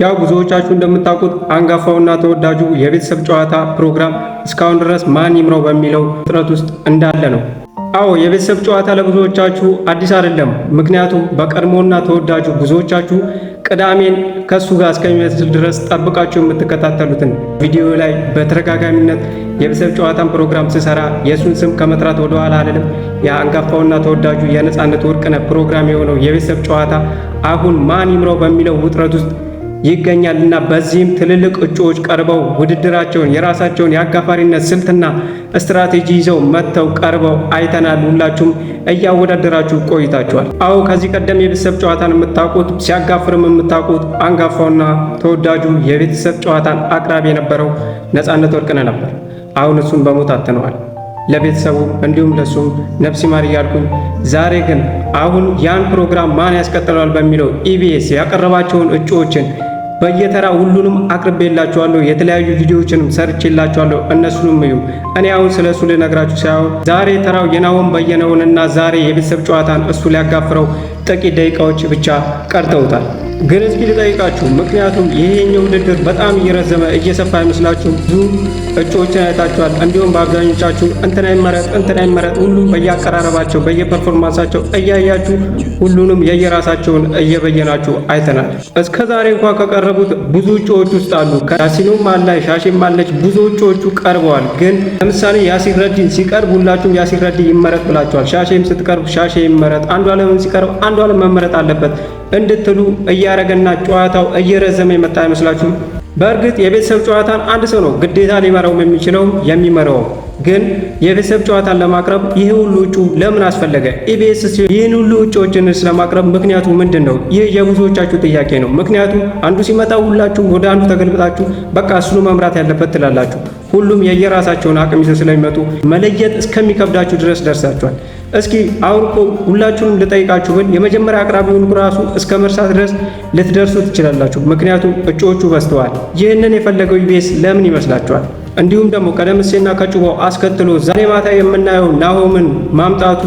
ያው ብዙዎቻችሁ እንደምታውቁት አንጋፋውና ተወዳጁ የቤተሰብ ጨዋታ ፕሮግራም እስካሁን ድረስ ማን ይምራው በሚለው ጥረት ውስጥ እንዳለ ነው። አዎ፣ የቤተሰብ ጨዋታ ለብዙዎቻችሁ አዲስ አይደለም። ምክንያቱም በቀድሞና ተወዳጁ ብዙዎቻችሁ ቅዳሜን ከሱ ጋር እስከሚመስል ድረስ ጠብቃችሁ የምትከታተሉትን ቪዲዮ ላይ በተደጋጋሚነት የቤተሰብ ጨዋታን ፕሮግራም ስሰራ የእሱን ስም ከመጥራት ወደ ኋላ አልልም። የአንጋፋውና ተወዳጁ የነጻነት ወርቅነህ ፕሮግራም የሆነው የቤተሰብ ጨዋታ አሁን ማን ይምራው በሚለው ውጥረት ውስጥ ይገኛልና በዚህም ትልልቅ እጩዎች ቀርበው ውድድራቸውን የራሳቸውን የአጋፋሪነት ስልትና ስትራቴጂ ይዘው መጥተው ቀርበው አይተናል። ሁላችሁም እያወዳደራችሁ ቆይታችኋል። አዎ፣ ከዚህ ቀደም የቤተሰብ ጨዋታን የምታውቁት፣ ሲያጋፍርም የምታውቁት አንጋፋውና ተወዳጁ የቤተሰብ ጨዋታን አቅራቢ የነበረው ነጻነት ወርቅነህ ነበር። አሁን እሱን በሞት አጥተነዋል። ለቤተሰቡ እንዲሁም ለሱም ነፍስ ይማር እያልኩኝ፣ ዛሬ ግን አሁን ያን ፕሮግራም ማን ያስቀጥለዋል በሚለው ኢቢኤስ ያቀረባቸውን እጩዎችን በየተራ ሁሉንም አቅርቤላችኋለሁ። የተለያዩ ቪዲዮዎችንም ሰርቼላችኋለሁ። እነሱንም እዩ። እኔ አሁን ስለ እሱ ልነግራችሁ ሳይሆን ዛሬ ተራው የናሆም በየነውንና ዛሬ የቤተሰብ ጨዋታን እሱ ሊያጋፍረው ጥቂት ደቂቃዎች ብቻ ቀርተውታል። ግን እስኪ ልጠይቃችሁ፣ ምክንያቱም ይሄኛው ውድድር በጣም እየረዘመ እየሰፋ አይመስላችሁም? ብዙ እጩዎችን አይታችኋል። እንዲሁም በአብዛኞቻችሁ እንትና ይመረጥ እንትና ይመረጥ፣ ሁሉም በየአቀራረባቸው በየ performance ኣቸው እያያችሁ ሁሉንም የየራሳቸውን እየበየናችሁ አይተናል። እስከ ዛሬ እንኳ ከቀረቡት ብዙ እጩዎች ውስጥ አሉ። ያሲኑም አለ፣ ሻሽም አለች። ብዙ እጩዎቹ ቀርበዋል። ግን ለምሳሌ ያሲን ረዲን ሲቀርብ ሁላችሁም ያሲን ረዲ ይመረጥ ብላችኋል። ሻሼም ስትቀርብ ሻሼ ይመረጥ፣ አንዱ አለምም ሲቀርብ አንዱ አለም መመረጥ አለበት እንድትሉ እያረገና ጨዋታው እየረዘመ የመጣ አይመስላችሁም? በእርግጥ የቤተሰብ ጨዋታን አንድ ሰው ነው ግዴታ ሊመራውም የሚችለው የሚመራው። ግን የቤተሰብ ጨዋታን ለማቅረብ ይህ ሁሉ እጩ ለምን አስፈለገ? ኢቢኤስ ይህን ሁሉ እጩዎችን ስለማቅረብ ምክንያቱ ምንድን ነው? ይህ የብዙዎቻችሁ ጥያቄ ነው። ምክንያቱም አንዱ ሲመጣ ሁላችሁም ወደ አንዱ ተገልብጣችሁ በቃ እሱኑ መምራት ያለበት ትላላችሁ። ሁሉም የየራሳቸውን አቅም ይዘው ስለሚመጡ መለየት እስከሚከብዳችሁ ድረስ ደርሳችኋል። እስኪ አሁን እኮ ሁላችሁንም ልጠይቃችሁ ብል የመጀመሪያ አቅራቢውን ራሱ እስከ መርሳት ድረስ ልትደርሱ ትችላላችሁ። ምክንያቱም እጩዎቹ በዝተዋል። ይህንን የፈለገው ኢቢኤስ ለምን ይመስላችኋል? እንዲሁም ደግሞ ከደምሴና ከጩባው አስከትሎ ዛሬ ማታ የምናየው ናሆምን ማምጣቱ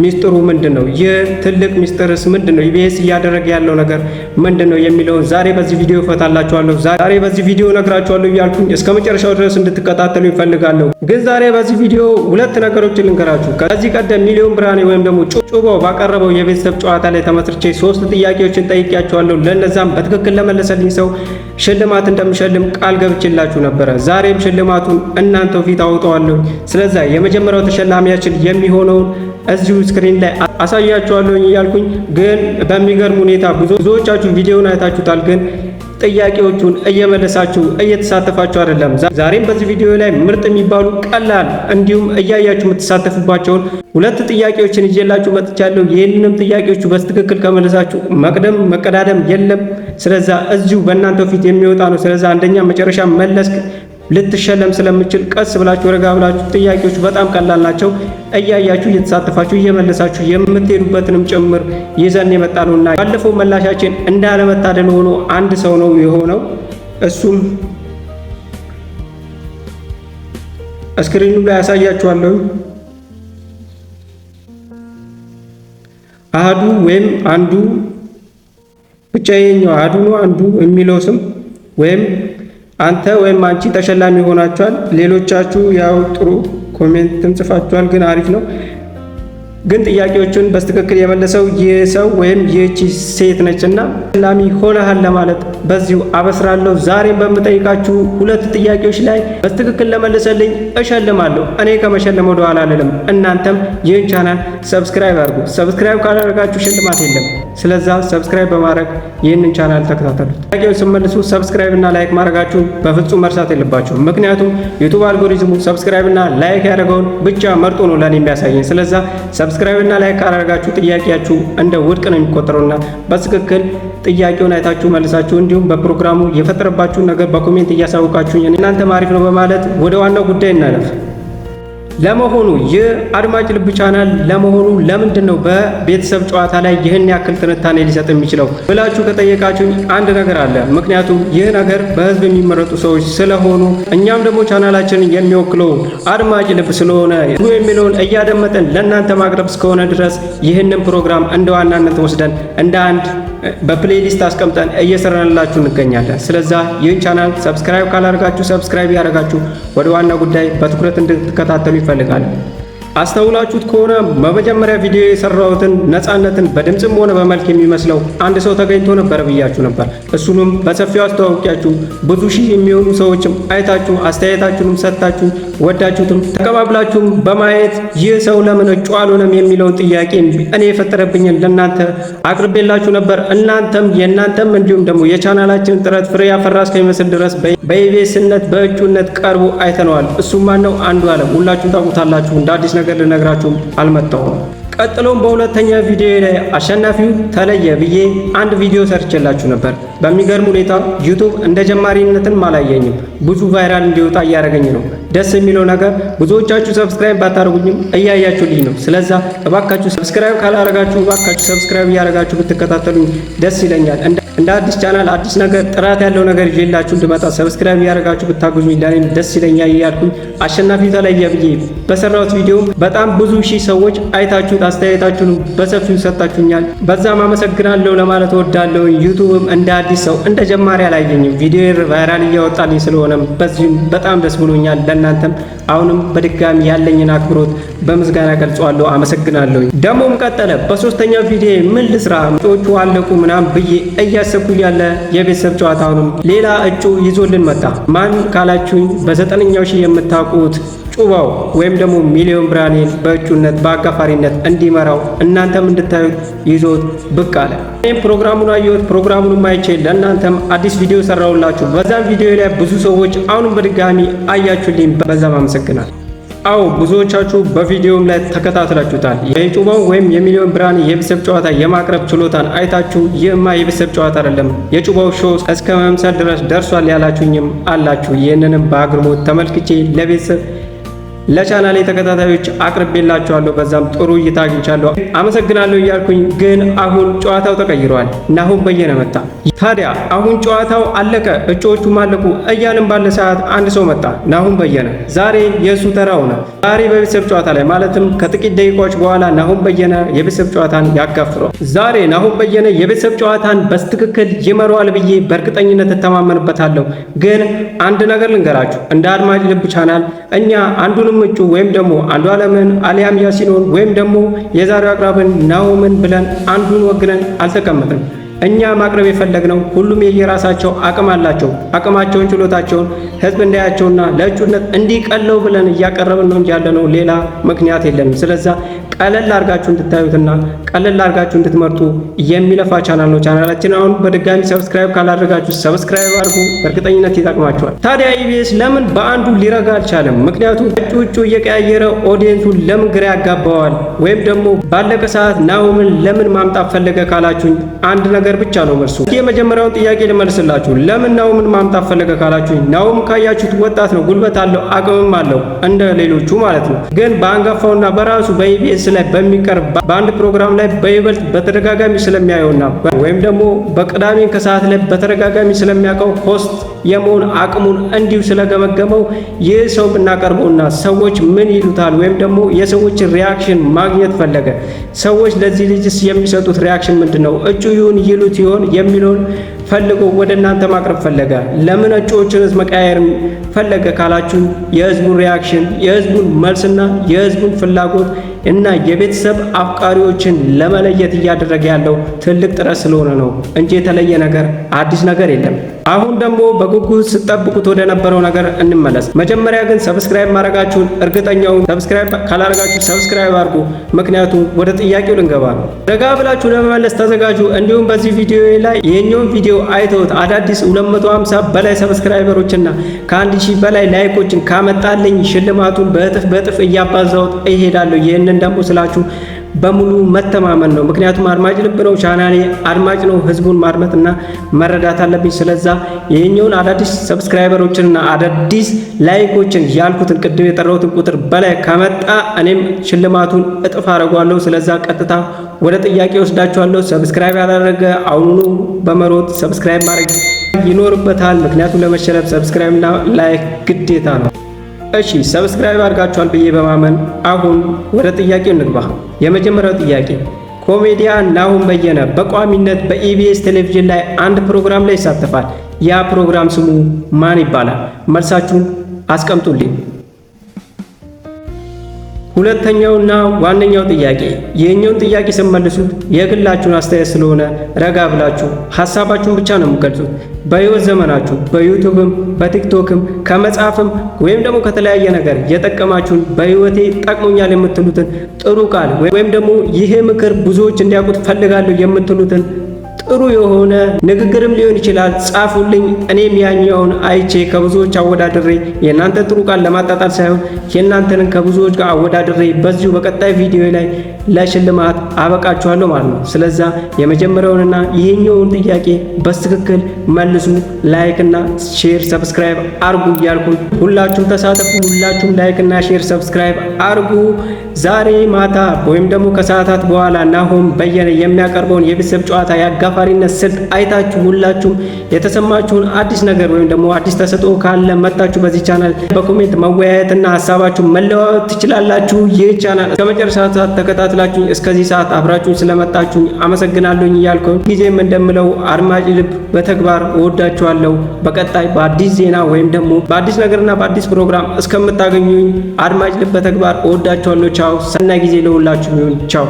ሚስጥሩ ምንድን ነው? ይህ ትልቅ ሚስጥርስ ምንድን ነው? ኢቢኤስ እያደረገ ያለው ነገር ምንድን ነው የሚለውን ዛሬ በዚህ ቪዲዮ እፈታላችኋለሁ። ዛሬ በዚህ ቪዲዮ እነግራችኋለሁ እያልኩኝ እስከ መጨረሻው ድረስ እንድትከታተሉ ይፈልጋለሁ። ግን ዛሬ በዚህ ቪዲዮ ሁለት ነገሮችን ልንገራችሁ። ከዚህ ቀደም ሚሊዮን ብርሃኔ ወይም ደግሞ ጩባው ባቀረበው የቤተሰብ ጨዋታ ላይ ተመስርቼ ሶስት ጥያቄዎችን ጠይቄያችኋለሁ። ለነዛም በትክክል ለመለሰልኝ ሰው ሽልማት እንደምሸልም ቃል ገብቼላችሁ ነበረ። ዛሬም ሽልማቱን እናንተው ፊት አውጠዋለሁ። ስለዛ የመጀመሪያው ተሸላሚያችን የሚሆነውን እዚሁ screen ላይ አሳያችኋለሁ እያልኩኝ፣ ግን በሚገርም ሁኔታ ብዙዎቻችሁ ቪዲዮውን አይታችሁታል፣ ግን ጥያቄዎቹን እየመለሳችሁ እየተሳተፋችሁ አይደለም። ዛሬም በዚህ ቪዲዮ ላይ ምርጥ የሚባሉ ቀላል እንዲሁም እያያችሁ የምትሳተፉባቸውን ሁለት ጥያቄዎችን ይዤላችሁ መጥቻለሁ። ይህንንም ጥያቄዎቹ በትክክል ከመለሳችሁ መቅደም መቀዳደም የለም። ስለዛ እዚሁ በእናንተው ፊት የሚወጣ ነው። ስለዛ አንደኛ መጨረሻ መለስ ልትሸለም ስለምችል ቀስ ብላችሁ ረጋ ብላችሁ፣ ጥያቄዎቹ በጣም ቀላል ናቸው። እያያችሁ እየተሳተፋችሁ እየመለሳችሁ የምትሄዱበትንም ጭምር ይዘን የመጣ ነውና ባለፈው መላሻችን እንዳለመታደል ሆኖ አንድ ሰው ነው የሆነው። እሱም screen ኑ ላይ ያሳያችኋለሁ። አህዱ ወይም አንዱ፣ ብቻ ይሄኛው አህዱ ነው፣ አንዱ የሚለው ስም ወይም አንተ ወይም አንቺ ተሸላሚ ሆናችኋል። ሌሎቻችሁ ያው ጥሩ comment ም ጽፋችኋል፣ ግን አሪፍ ነው። ግን ጥያቄዎቹን በትክክል የመለሰው ይህ ሰው ወይም ይህቺ ሴት ነችና ተሸላሚ ሆነሃል ለማለት በዚሁ አበስራለሁ። ዛሬም በምጠይቃችሁ ሁለት ጥያቄዎች ላይ በትክክል ለመለሰልኝ እሸልማለሁ። እኔ ከመሸለም ወደ ኋላ አልልም። እናንተም ይህን channel subscribe አድርጉ። Subscribe ካላደረጋችሁ ሽልማት የለም። ስለዛ subscribe በማድረግ ይህንን ቻናል ተከታተሉት። ጥያቄውን ስትመልሱ subscribe እና like ማድረጋችሁ በፍጹም መርሳት የለባችሁ። ምክንያቱም YouTube algorithm ኡ subscribe እና like ያደረገውን ብቻ መርጦ ነው ለእኔ የሚያሳየኝ። ስለዛ subscribe እና like ካላደረጋችሁ ጥያቄያችሁ እንደ ውድቅ ነው የሚቆጠረውና በትክክል ጥያቄውን አይታችሁ መልሳችሁ እንዲሁም በፕሮግራሙ የፈጠረባችሁን ነገር በ comment እያሳወቃችሁኝ እናንተም አሪፍ ነው በማለት ወደ ዋናው ጉዳይ እናለፍ። ለመሆኑ ይህ አድማጭ ልብ ቻናል ለመሆኑ ለምንድን ነው በቤተሰብ ጨዋታ ላይ ይህን ያክል ትንታኔ ሊሰጥ የሚችለው ብላችሁ ከጠየቃችሁኝ አንድ ነገር አለ። ምክንያቱም ይህ ነገር በህዝብ የሚመረጡ ሰዎች ስለሆኑ፣ እኛም ደግሞ ቻናላችንን የሚወክለው አድማጭ ልብ ስለሆነ፣ ህዝቡ የሚለውን እያደመጥን ለእናንተ ማቅረብ እስከሆነ ድረስ ይህንን ፕሮግራም እንደ ዋናነት ወስደን እንደ አንድ በ playlist አስቀምጠን እየሰራንላችሁ እንገኛለን። ስለዛ ይህን ቻናል subscribe ካላደረጋችሁ subscribe እያደረጋችሁ ወደ ዋና ጉዳይ በትኩረት እንድትከታተሉ ይፈልጋል። አስተውላችሁት ከሆነ በመጀመሪያ ቪዲዮ የሰራሁትን ነፃነትን በድምፅም ሆነ በመልክ የሚመስለው አንድ ሰው ተገኝቶ ነበር ብያችሁ ነበር። እሱንም በሰፊው አስተዋውቂያችሁ ብዙ ሺህ የሚሆኑ ሰዎችም አይታችሁ አስተያየታችሁንም ሰጥታችሁ ወዳችሁትም ተቀባብላችሁም በማየት ይህ ሰው ለምን እጩ አልሆነም የሚለውን ጥያቄ እኔ የፈጠረብኝን ለእናንተ አቅርቤላችሁ ነበር። እናንተም የእናንተም እንዲሁም ደግሞ የቻናላችን ጥረት ፍሬ ያፈራ እስከሚመስል ድረስ በኢቢኤስነት በእጩነት ቀርቦ አይተነዋል። እሱም ማነው? አንዱዓለም። ሁላችሁም ታውቁታላችሁ። እንደ አዲስ ነገር ልነግራችሁም አልመጣሁም። ቀጥሎም በሁለተኛ ቪዲዮ ላይ አሸናፊው ተለየ ብዬ አንድ ቪዲዮ ሰርቼላችሁ ነበር። በሚገርም ሁኔታ YouTube እንደ ጀማሪነትም አላየኝም፣ ብዙ viral እንዲወጣ እያደረገኝ ነው። ደስ የሚለው ነገር ብዙዎቻችሁ subscribe ባታደርጉኝም እያያችሁልኝ ነው። ስለዛ እባካችሁ subscribe ካላረጋችሁ እባካችሁ subscribe እያደረጋችሁ ብትከታተሉኝ ደስ ይለኛል። እንደ አዲስ ቻናል አዲስ ነገር ጥራት ያለው ነገር ይዤላችሁ እንድመጣ subscribe እያደረጋችሁ ብታግዙኝ ለእኔም ደስ ይለኛል እያልኩኝ አሸናፊው ተለየ ብዬ በሰራሁት ቪዲዮም በጣም ብዙ ሺህ ሰዎች አይታችሁት አስተያየታችሁን በሰፊው ሰጥታችሁኛል። በዛም አመሰግናለሁ ለማለት እወዳለሁ። YouTube ም እንደ አዲስ ሰው እንደ ጀማሪ አላየኝም። ቪዲዮ viral እያወጣልኝ ስለሆነም በዚህም በጣም ደስ ብሎኛል። ለእናንተም አሁንም በድጋሚ ያለኝን አክብሮት በምስጋና ገልጸዋለሁ። አመሰግናለሁ። ደግሞም ቀጠለ። በሶስተኛው ቪዲዮ ምን ልስራ እጩዎቹ አለቁ ምናምን ብዬ እያሰብኩ ያለ የቤተሰብ ጨዋታውንም ሌላ እጩ ይዞልን መጣ። ማን ካላችሁኝ በ9ኛው ሺህ የምታውቁት ጩባው ወይም ደግሞ ሚሊዮን ብርሃኔን በእጩነት በአጋፋሪነት እንዲመራው እናንተም እንድታዩት ይዞት ብቅ አለ። እኔም ፕሮግራሙን አየሁት። ፕሮግራሙን አይቼ ለእናንተም አዲስ ቪዲዮ ሰራሁላችሁ። በዛም ቪዲዮ ላይ ብዙ ሰዎች አሁንም በድጋሚ አያችሁልኝ። በዛም አመሰግናለሁ። አዎ ብዙዎቻችሁ በቪዲዮም ላይ ተከታትላችሁታል። የጩባው ወይም የሚሊዮን ብርሃኔ የቤተሰብ ጨዋታ የማቅረብ ችሎታን አይታችሁ ይህማ የቤተሰብ ጨዋታ አይደለም የጩባው show እስከ መምሰል ድረስ ደርሷል ያላችሁኝም አላችሁ። ይህንንም በአግርሞት ተመልክቼ ለቤተሰብ ለቻናሌ ተከታታዮች አቅርቤላችኋለሁ። በዛም ጥሩ እይታ አግኝቻለሁ። አመሰግናለሁ እያልኩኝ ግን አሁን ጨዋታው ተቀይሯል። ናሁም በየነ መጣ። ታዲያ አሁን ጨዋታው አለቀ፣ እጩዎቹም አለቁ እያልን ባለ ሰዓት አንድ ሰው መጣ፣ ናሁም በየነ። ዛሬ የእሱ ተራ ሆነ። ዛሬ በቤተሰብ ጨዋታ ላይ ማለትም ከጥቂት ደቂቃዎች በኋላ ናሁም በየነ የቤተሰብ ጨዋታን ያጋፍረዋል። ዛሬ ናሁም በየነ የቤተሰብ ጨዋታን በትክክል ይመራዋል ብዬ በእርግጠኝነት እተማመንበታለሁ። ግን አንድ ነገር ልንገራችሁ፣ እንደ አድማጭ ልብ ቻናል እኛ አንዱንም እጩ ወይም ደግሞ አንዱዓለምን አሊያም ያሲኖን ወይም ደግሞ የዛሬው አቅራብን ናሁምን ብለን አንዱን ወግነን አልተቀመጥንም። እኛ ማቅረብ የፈለግነው ሁሉም የየራሳቸው አቅም አላቸው። አቅማቸውን፣ ችሎታቸውን ህዝብ እንዳያቸውና ለእጩነት እንዲቀለው ብለን እያቀረብን ነው እንጂ ያለነው ሌላ ምክንያት የለንም። ስለዛ ቀለል አድርጋችሁ እንድታዩትና ቀለል አድርጋችሁ እንድትመርጡ የሚለፋ ቻናል ነው ቻናላችን። አሁን በድጋሚ subscribe ካላደረጋችሁ subscribe አድርጉ፣ በእርግጠኝነት ይጠቅማችኋል። ታዲያ ኢቢኤስ ለምን በአንዱ ሊረጋ አልቻለም? ምክንያቱም እጩ እጩ እየቀያየረ audience ኡን ለምን ግራ ያጋባዋል? ወይም ደግሞ ባለቀ ሰዓት ናሁምን ለምን ማምጣት ፈለገ ካላችሁኝ አንድ ነገር ብቻ ነው መልሱ። የመጀመሪያውን ጥያቄ ልመልስላችሁ። ለምን ናሁምን ማምጣት ፈለገ ካላችሁኝ ናሁም ካያችሁት ወጣት ነው፣ ጉልበት አለው፣ አቅምም አለው እንደ ሌሎቹ ማለት ነው። ግን በአንጋፋውና በራሱ በኢቢኤስ ላይ በሚቀርብ በአንድ ፕሮግራም ላይ በይበልጥ በተደጋጋሚ ስለሚያየውና ወይም ደግሞ በቅዳሜን ከሰዓት ላይ በተደጋጋሚ ስለሚያውቀው host የመሆን አቅሙን እንዲሁ ስለገመገመው ይህ ሰው ብናቀርበውና ሰዎች ምን ይሉታል ወይም ደግሞ የሰዎችን reaction ማግኘት ፈለገ። ሰዎች ለዚህ ልጅስ የሚሰጡት reaction ምንድን ነው? እጩ ይሁን ይሉት ይሆን የሚለውን ፈልጎ ወደ እናንተ ማቅረብ ፈለገ። ለምን እጩዎችንስ መቀያየር ፈለገ ካላችሁ የህዝቡን reaction፣ የህዝቡን መልስና የህዝቡን ፍላጎት እና የቤተሰብ አፍቃሪዎችን ለመለየት እያደረገ ያለው ትልቅ ጥረት ስለሆነ ነው እንጂ የተለየ ነገር አዲስ ነገር የለም። አሁን ደግሞ በጉጉት ስትጠብቁት ወደ ነበረው ነገር እንመለስ። መጀመሪያ ግን subscribe ማድረጋችሁን እርግጠኛውን፣ subscribe ካላደረጋችሁ subscribe አድርጉ። ምክንያቱም ወደ ጥያቄው ልንገባ ነው። ረጋ ብላችሁ ለመመለስ ተዘጋጁ። እንዲሁም በዚህ ቪዲዮ ላይ ይሄኛውን ቪዲዮ አይተውት አዳዲስ 250 በላይ subscriber ኦችና ከ1000 በላይ like ኦችን ካመጣልኝ ሽልማቱን በእጥፍ በእጥፍ እያባዛሁት እሄዳለሁ። ይህንን ደግሞ ስላችሁ በሙሉ መተማመን ነው። ምክንያቱም አድማጭ ልብ ነው ቻናሌ አድማጭ ነው። ህዝቡን ማድመጥና መረዳት አለብኝ። ስለዛ ይሄኛውን አዳዲስ subscriber ኦችንና አዳዲስ like ኦችን ያልኩትን ቅድም የጠራሁትን ቁጥር በላይ ከመጣ እኔም ሽልማቱን እጥፍ አደርገዋለሁ። ስለዛ ቀጥታ ወደ ጥያቄ ወስዳችኋለሁ። subscribe ያላደረገ አሁኑኑ በመሮጥ subscribe ማድረግ ይኖርበታል። ምክንያቱም ለመሸለም subscribe እና like ግዴታ ነው። እሺ subscribe አድርጋችኋል ብዬ በማመን አሁን ወደ ጥያቄው እንግባ። የመጀመሪያው ጥያቄ ኮሜዲያን ናሆም በየነ በቋሚነት በኢቢኤስ ቴሌቪዥን ላይ አንድ ፕሮግራም ላይ ይሳተፋል። ያ ፕሮግራም ስሙ ማን ይባላል? መልሳችሁን አስቀምጡልኝ። ሁለተኛውና ዋነኛው ጥያቄ፣ ይህኛውን ጥያቄ ስትመልሱት የግላችሁን አስተያየት ስለሆነ ረጋ ብላችሁ ሀሳባችሁን ብቻ ነው የምትገልጹት። በህይወት ዘመናችሁ በዩቱብም በቲክቶክም ከመጽሐፍም ወይም ደግሞ ከተለያየ ነገር የጠቀማችሁን፣ በህይወቴ ጠቅሞኛል የምትሉትን ጥሩ ቃል ወይም ደግሞ ይሄ ምክር ብዙዎች እንዲያውቁት ፈልጋለሁ የምትሉትን ጥሩ የሆነ ንግግርም ሊሆን ይችላል፣ ጻፉልኝ። እኔም ያኛውን አይቼ ከብዙዎች አወዳድሬ፣ የእናንተን ጥሩ ቃል ለማጣጣል ሳይሆን የእናንተንን ከብዙዎች ጋር አወዳድሬ በዚሁ በቀጣይ ቪዲዮ ላይ ለሽልማት አበቃችኋለሁ ማለት ነው። ስለዛ የመጀመሪያውንና ይሄኛውን ጥያቄ በትክክል መልሱ። Like እና share subscribe አርጉ እያልኩኝ ሁላችሁም ተሳተፉ። ሁላችሁም like እና share subscribe አርጉ። ዛሬ ማታ ወይም ደግሞ ከሰዓታት በኋላ ናሆም በየነ የሚያቀርበውን የቤተሰብ ጨዋታ የአጋፋሪነት ስልት አይታችሁ ሁላችሁም የተሰማችሁን አዲስ ነገር ወይም ደግሞ አዲስ ተሰጥኦ ካለ መጣችሁ በዚህ ቻናል በ comment መወያየትና ሀሳባችሁን መለዋወጥ ትችላላችሁ። ይህ ቻናል እስከ መጨረሻ ሰዓት ተከታትላችሁ እስከዚህ ሰዓት አብራችሁኝ ስለመጣችሁ አመሰግናለሁኝ እያልኩ ጊዜም እንደምለው አድማጭ ልብ በተግባር እወዳችኋለሁ። በቀጣይ በአዲስ ዜና ወይም ደግሞ በአዲስ ነገርና በአዲስ ፕሮግራም እስከምታገኙኝ አድማጭ ልብ በተግባር እወዳችኋለሁ። ቻው። ሰናይ ጊዜ ለሁላችሁ ይሁን። ቻው።